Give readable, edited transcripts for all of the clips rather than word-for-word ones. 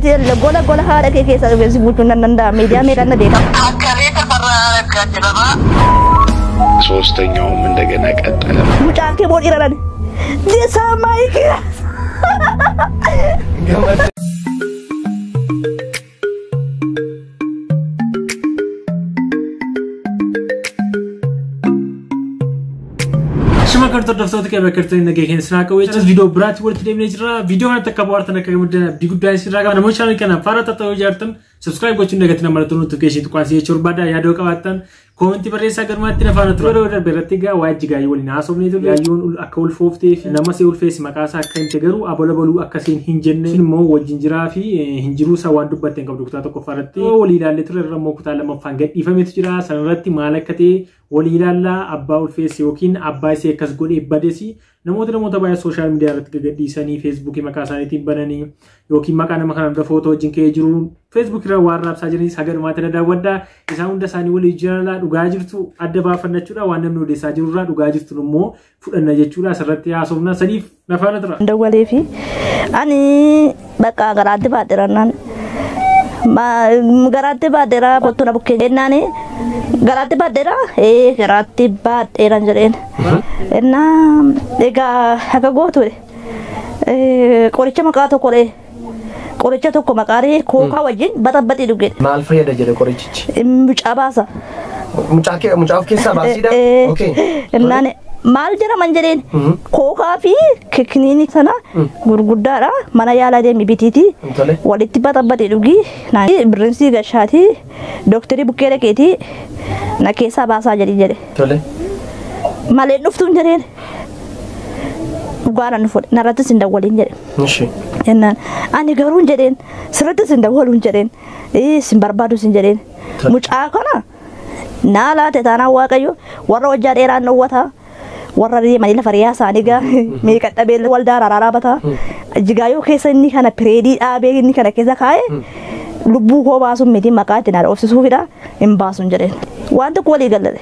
Ati gola gola haadha kee keessa dhufee si bulchuun nan danda'a. Miidiyaa meeqan na beeka. Akkalee Tafarraa Araggaa jedhama. ሶስተኛውም እንደገና ቀጠለ። Mucaan kee moo dhiira dhani? Jisaa maayikii. Shuma kan hordoftoota kee bakka jirtanii nagee keenya sinaa qabu jechuun viidiyoo biraatti walitti deemnee jirra. Viidiyoo kanatti akka bohaartan akka gammaddan abdii guddaa isin irraa qaba. Namoonni chaanalii kana faana ta'uu ijaartan subscribe gochuun dagatina mallattoo notification tuqaasii jechuu barbaada. Yaadoo qabaattan koomentii barreessaa garmaatti na faana tura. Yeroo darbe irratti egaa waa'ee Ijjigaayyoo waliin haasofnee turre. Gaayyoon akka ulfooftee fi nama see ulfeesse maqaa isaa akka himte garuu abola baluu akkasiin hin jenne sun immoo wajjin jiraa fi hin jiruu isaa waan dubbatte hin qabdu kutaa tokkoffaa irratti. Walii ilaallee ture irra immoo kutaa lammaffaan gadhiifametu jira. Sana irratti maal akka ta'e walii ilaallaa abbaa ulfeesse yookiin abbaa isee akkas godhee badesi namoota baay'ee sooshaal miidiyaa irratti gadhiisanii feesbuukii maqaa isaaniitiin bananii yookiin maqaa nama kanaan dura footoo wajjin ka'ee jiru feesbuukii irra waan raabsaa jiranis haga dhumaatti na daawwadhaa. Isaan hunda isaanii walii jaalala dhugaa jirtu adda baafannachuudha waan namni odeessaa jirurraa dhugaa jirtu immoo fudhanna jechuudha. Asirratti haasofna saniif na faana tura. Dawwalee fi ani bakka garaatti baadheera naan. Garaatti baadheera kottu na bukkee jennaani garaatti baadheera ee garaatti baadheera jedheen. Innaa egaa akka gootu qoricha maqaa tokko dhee qoricha tokko maqaa kookaa wajjin baxabbaxii dhuge. Maal fayyada jedhe qorichichi? Mucaa baasa. Mucaa kee mucaa of keessaa baasiidha? Okay. Innaan maal jedhaman jedheen kookaa fi kikiniini sana gurguddaadha mana yaalaa deemi bitiiti. Tole. Walitti baxabbaxee dhugii birrinsii gashaatii dooktarii bukkee dhaqeetii na keessaa baasaa jedhi jedhe. Tole. Maleen dhuftuun jedheen dhugaadhaan nu fudhe narrattis hin dawwaliin jedhe. Ishi. Jennaan ani garuu hin jedheen sirrattis hin dawwaluun jedheen sin barbaadus hin jedheen mucaa kana naa laate taanaan waaqayyo warra hojjaa dheeraan dhowwataa warra deemanii lafa riyaa isaanii gaa meeqa dhabee waldaa araaraa bataa Ijjigaayyoo keessa inni kana pireedii dhaabee inni kana keessa kaa'e lubbuu koo baasuun miti maqaa ittiin haadha obsisuufidha hin baasuun jedheen. Waan tokko walii galle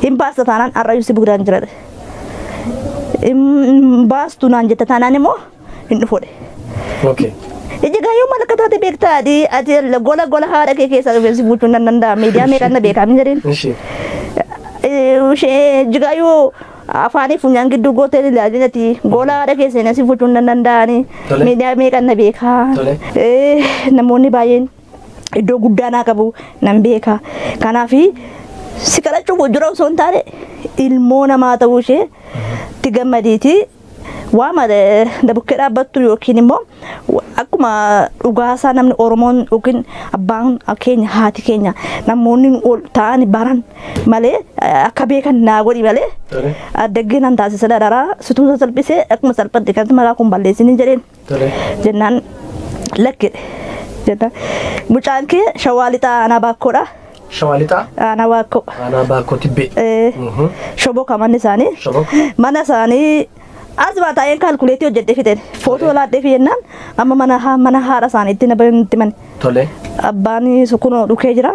hin baasta taanaan har'ayyuu si bugdaan jira. Hin baastu naan jette taanaan immoo hin dhufuudha. Okay. Ijjigaayyoo maal akka taate beektaa ati ati gola gola haadha kee keessa dhufee si bulchuun nan danda'a miidiyaa meeqan na beekaa min jedheen. Ishi. Ishee Ijjigaayyoo afaanii funyaan gidduu gootee ilaalinati gola haadha keessa si bulchuun nan danda'ani Tole. miidiyaa meeqan na beekaa. Tole. Namoonni baay'een iddoo guddaa naa qabu nan beeka. Kanaaf si kadhachuuf dura osoo hin taane ilmoo namaa ta'uu ishee itti gammadiiti. Waama dabukkee dhaabbattu yookiin immoo akkuma dhugaasaa namni Oromoon yookiin abbaan keenya haati keenya namoonni ol ta'an baran malee akka beekan naa godhi malee Tole. addaggee nan taasisa dararaa situma salphisee akkuma salphatti kanatti maqaa kun balleessin hin jedheen. Tole. Jennaan lakkidhe jennaan mucaan kee shawaa lixaa aanaa baakkoodha. Shawaa lixaa? Aanaa baakkoo. Aanaa baakkoo tibbee. Shoboka manni isaanii. Shoboka. Mana isaanii asuma taa'een kaalkuleetii hojjedhee fixeen footoo laadhee fi jennaan amma mana haadha isaaniitti na itti mane. Tole. Abbaan kunoo dhukee jira.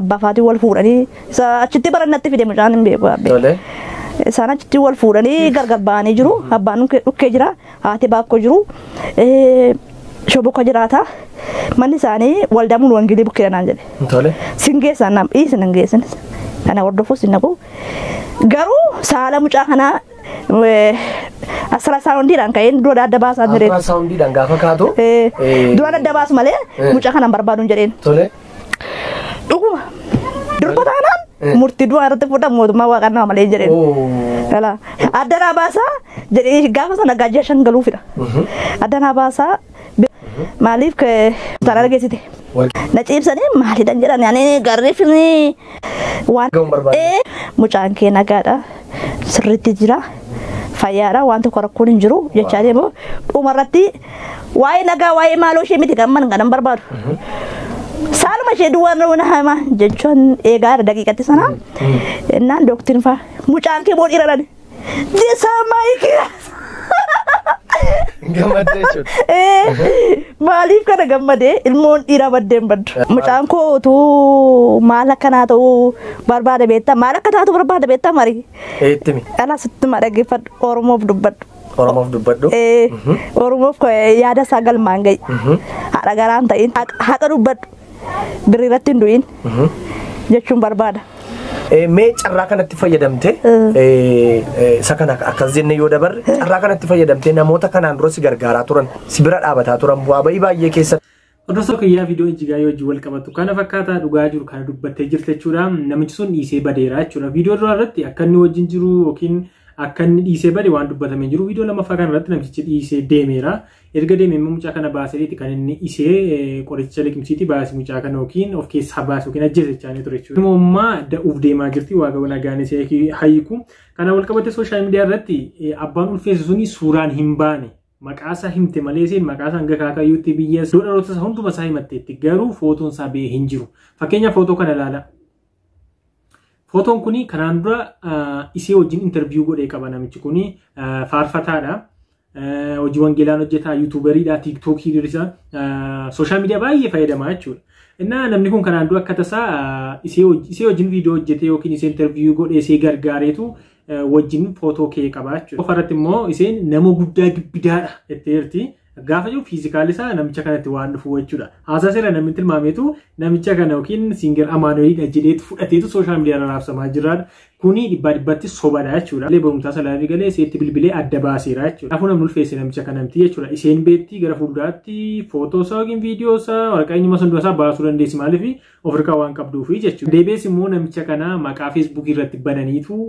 Abbaa faatii wal fuudhanii isa achitti barannatti fide mucaan hin beeku abbee. Tole. Isaan achitti wal fuudhanii gargar ba'anii jiru. Abbaan dhukkee jira. Haati baakkoo jiru. Shoboka jiraata. Manni isaanii waldaa mulu wangeelii bukkeedha naan jedhe. Tole. Sin geessan nam dhiisin hin geessin. Kana hordofuus hin naqu. Garuu saala mucaa kanaa asiraasaawundiidhaan ka'een dura adda baasaa jedheen. Ultrasoundiidhaan gaafa kaatu. Duraan adda baasu malee mucaa kana hin barbaadu hin jedheen. Tole. Dhuguma. Durba taanaan murtii du'aa irratti fudhan mootummaa waaqannaa malee hin jedheen. Dhala. Adda naa baasaa jedhee gaafa sana gaajja shan galuufidha. Adda naa baasaa maaliif taanaan geessite. Na ciibsanii maalidha jedhan ani garreeffni waan Ga'uun barbaade. Mucaan kee nagaadha sirriitti jira fayyaadha waan tokko rakkoon hin jiru jechaa deemu dhumarratti waa'ee nagaa waa'ee maaloo ishee miti kan man barbaadu. Saaluma ishee duwwaa na hama jechuun eegaa daqiiqatti sana innaan dooktiin faa mucaan kee moo dhiira dhani jisaa maayikii. Gammaddee jechuudha. Maaliif kana gammadee ilmoon dhiiraa baddeen baddu. Mucaan koo utuu maal akkanaa ta'uu barbaada beektaa maal akka taatu barbaada beektaa marii. Eettimi. Dhala sitti ma dhaggeeffadhu Oromoof dubbadhu. Oromoof dubbadhu. Oromoof yaada isaa galmaan ga'i. Haadha garaan ta'in haqa dubbadhu birrii irratti hin du'in jechuun barbaada. Mee carraa kanatti fayyadamte isa kana akkas jennee yoo dabarre carraa kanatti fayyadamte namoota kanaan dura si gargaaraa turan si bira dhaabataa turan bu'aa ba'ii baay'ee keessatti. Hordoftoota kiyyaa viidiyoo Ijjigaayyoo wajjin wal qabatu kana fakkaataa dhugaa jiru kana dubbattee jirti jechuudha. Namichi sun dhiisee badeera jechuudha. Viidiyoo duraa irratti akka inni wajjin jiru yookiin akka inni dhiisee bade waan dubbatamee jiru. Viidiyoo lammaffaa kana irratti namichichi dhiisee deemeera. Erga deemee immoo mucaa kana baaseeti kan inni isee qoricha liqimsiitii baase mucaa kana yookiin of keessaa baase yookiin ajjeese jechaa ture jechuudha. Immoo ammaa da'uuf deemaa jirti waaqa nagaan isee hayyiku. Kana wal qabate sooshaal miidiyaa irratti abbaan ulfeessu suni suuraan hin baane. Maqaa isaa himte malee isheen maqaa isaa hanga kaakayyuutti biyya iddoo dhaloota isaa hunduma isaa himatteetti garuu footoon isaa ba'ee hin jiru. Fakkeenyaaf footoo kana ilaala. Footoon kuni kanaan dura isee wajjin interviyuu godhee qaba namichi kuni faarfataadha. Hojii wangeelaan hojjetaa, yuutuuberiidha, tiiktookii dirisa, sooshaal miidiyaa baay'ee fayyadamaa jechuudha. Innaa namni kun kanaan dura akka tasaa isee wajjin viidiyoo hojjetee yookiin isee interviyuu godhee isee gargaareetu wajjin footoo kee qaba jechuudha. Qofa irratti immoo isheen nama guddaa gibbidaadha jettee jirti. Gaafa jiru fiizikaal isaa namicha kanatti waan dhufu jechuudha. Haasaa seera namni tilmaameetu namicha kana yookiin Singer Amaanu'eelidha jedheetu fudhateetu sooshaal miidiyaa irra raabsamaa jira. Kuni dhibbaa dhibbatti sobadha jechuudha. Barumsaa salaafii galee iseetti bilbilee adda baaseera jechuudha. Kanaafuu namni ulfeesse namicha kana miti jechuudha. Isheen beetti gara fuulduraatti footoo isaa yookiin viidiyoo isaa waraqaa eenyummaa sanduuqa isaa baasuu dandeessi maaliif of harkaa waan qabduufi jechuudha. Deebi'ees immoo namicha kana maqaa feesbuukii irratti bananiitu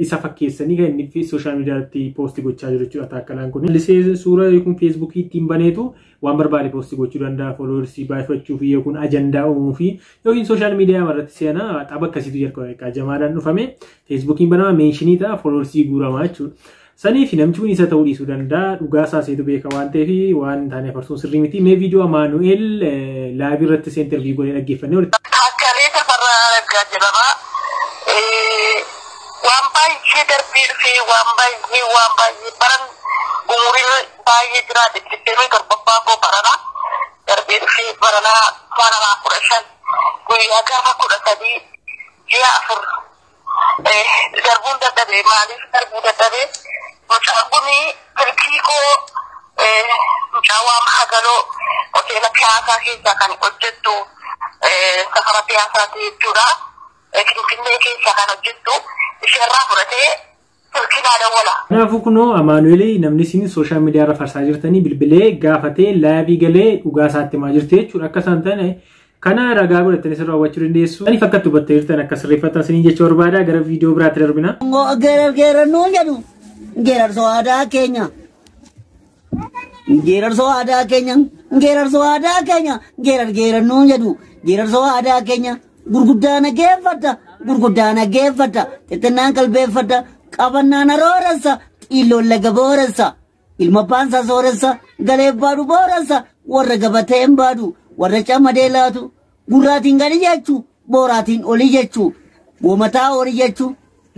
isa fakkeessanii kan inni sooshaal miidiyaa irratti poostii gochaa jiru jechuudha. Taakkalaan kun. Lisee suura yookiin feesbuukii ittiin baneetu waan barbaade poostii gochuu danda'a. Fooloorsii baay'ifachuu fi yookiin ajandaa uumuu fi yookiin sooshaal miidiyaa irratti seenaa tapha akkasiitu jalqaba. Jamaadhaan dhufame feesbuukiin banama meenshinii ta'a fooloorsii guuramaa jechuudha. Saniif namichi kun isa ta'uu dhiisuu danda'a. Dhugaa isaa seetu beeka waan ta'eef waan hin taane farsuun sirrii miti. Mee viidiyoo Amaanu'eel laayivii irratti isa interviiyuu godhee dhaggeeffannee walitti. Taakkalee Tafarraa Araggaa jedhama. Waan baay'ee darbee dhufee waan baay'ee baran umurii baay'ee jiraate 27 koo barana darbee dhufee baranaa 2015 guyyaa gaafa 13 ji'a 4 darbuun dadhabee maaliif darbuu dadhabee mucaan kun silkii koo mucaa waan hagaloo hoteela piyaasaa keessaa kan hojjettu safara piyaasaati jechuudha. Finfinnee keessaa kan hojjettu isheerraa fudhatee silkii naa dawwala. Kanaafuu kunoo Amaanu'eel namni isin sooshaal miidiyaa irra farsaa jirtanii bilbilee gaafatee laayivii galee dhugaa isaatti himaa jirti jechuudha. Akka isaan ta'an kana ragaa godhattanii sirraa hubachuu dandeessu. Ani fakkaattu hubattee jirtan akka sirreeffatan isiniin jechuu barbaada. Gara viidiyoo biraatti darbina. Geerar geerannuun jedhu geerarsoo aadaa keenya. Geerarsoo aadaa keenya. Geerarsoo aadaa keenya. Geerar geerannuun jedhu geerarsoo aadaa keenya. Gurguddaa nageeffadha. Gurguddaa nageeffadha. Xixinnaan qalbeeffadha. Qabannaan arooressa. Xiilloon laga booressa. Ilma baansaa sooressa. Galee baadu booressa. Warra gabateen baadu. Warra camadee laatu. Gurraatiin gadi jechuu. Booraatiin olii jechuu. Goomataa horii jechuu.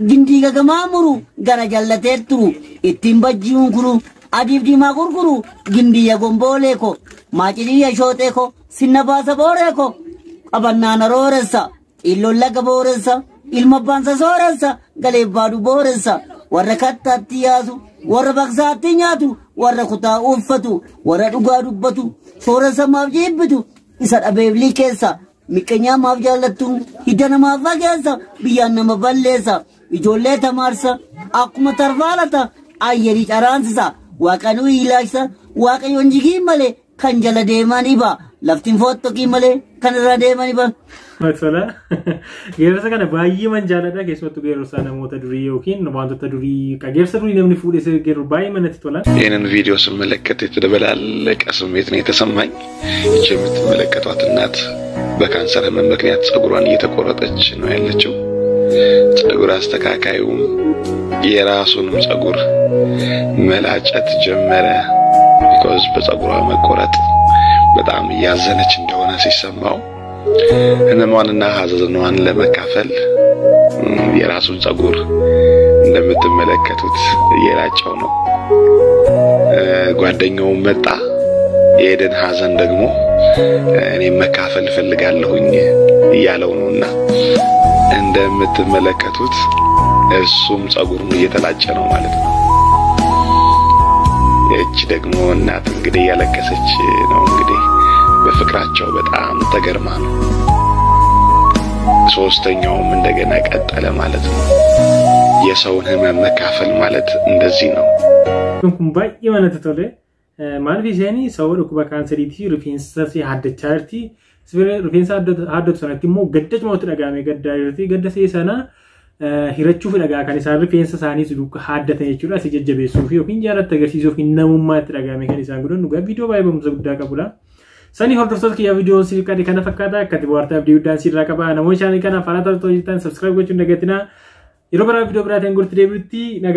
Gindii gagamaa muru. Gara jallatee turu. Ittiin bajjiin kuru. Adiif diimaa gurguru. Gindiyya gomboolee ko. Maacidiyya shooxee ko. Sinna baasa booree ko. Qabannaan arooressa. Xiilloon laga booressa. Ilma baansa sooressa. Galee baadu booressa. Warra kattaatti yaasu. Warra baqsaatti nyaatu. Warra kutaa uffatu. Warra dhugaa dubbatu. Sooressa maaf jibbitu. Isa dhabeef keessa. Miqeenyaa maaf jaallattu. Hidda namaaf fageessa. Biyyaan nama balleessa. Ijoollee tamaarsa. Akkuma tarfaalata. Ayyarii caraansisa. Waaqanuu ilaashsa. Waaqayyoon jigii malee kan jala deeman iba. Laftiin fottokii malee kan irra deeman iba. Tola. Geerarsa kana baay'ee man jaalladha. Keessumattuu geerarsa namoota durii yookiin wantoota durii geerarsa durii namni fuudhee geeraru baay'ee manatti tola. ይህንን ቪዲዮ ስመለከት የተደበላለቀ ስሜት ነው የተሰማኝ። ይቺ የምትመለከቷት እናት በካንሰር ህመም ምክንያት ጸጉሯን እየተቆረጠች ነው ያለችው። ጸጉር አስተካካዩም የራሱንም ጸጉር መላጨት ጀመረ። ቢኮዝ በጸጉሯ መቆረጥ በጣም እያዘነች እንደሆነ ሲሰማው ህመሟንና ሀዘኗን ለመካፈል የራሱን ጸጉር እንደምትመለከቱት እየላጨው ነው። ጓደኛውም መጣ። የኤደን ሀዘን ደግሞ እኔም መካፈል እፈልጋለሁኝ እያለው ነውና እንደምትመለከቱት እሱም ጸጉሩን እየተላጨ ነው ማለት ነው። ይህች ደግሞ እናት እንግዲህ እያለቀሰች ነው። እንግዲህ በፍቅራቸው በጣም ተገርማ ነው። ሶስተኛውም እንደገና ቀጠለ ማለት ነው። የሰውን ሕመም መካፈል ማለት እንደዚህ ነው። Kun baay'ee namatti tole. Maaliif isheen sababa dhukkuba kaanseriitii rifeensa ishee haaddachaa jirti. Rifeensa haaddatu sanatti immoo gadda cimaatu dhaga'amee gaddaa jirti. Gadda ishee sana hirachuuf dhagaa kan isaan rifeensa isaanii duukaa haaddatan jechuudha. Asii jajjabeessuuf yookiin jaalatti agarsiisuuf namummaa itti dhaga'ame kan isaan godhan dhugaa viidiyoo baay'ee barumsa guddaa qabudha. Sanii hordoftoota kiyyaa viidiyoon siif qade kana fakkaata akka itti bohaartaa abdii guddaan sirraa qaba. Namoonni chaanalii kanaaf haaraa ta'u jirtan subscribe gochuun dagatinaa. Yeroo biraa viidiyoo biraatiin gurti deebi'utti nagaa.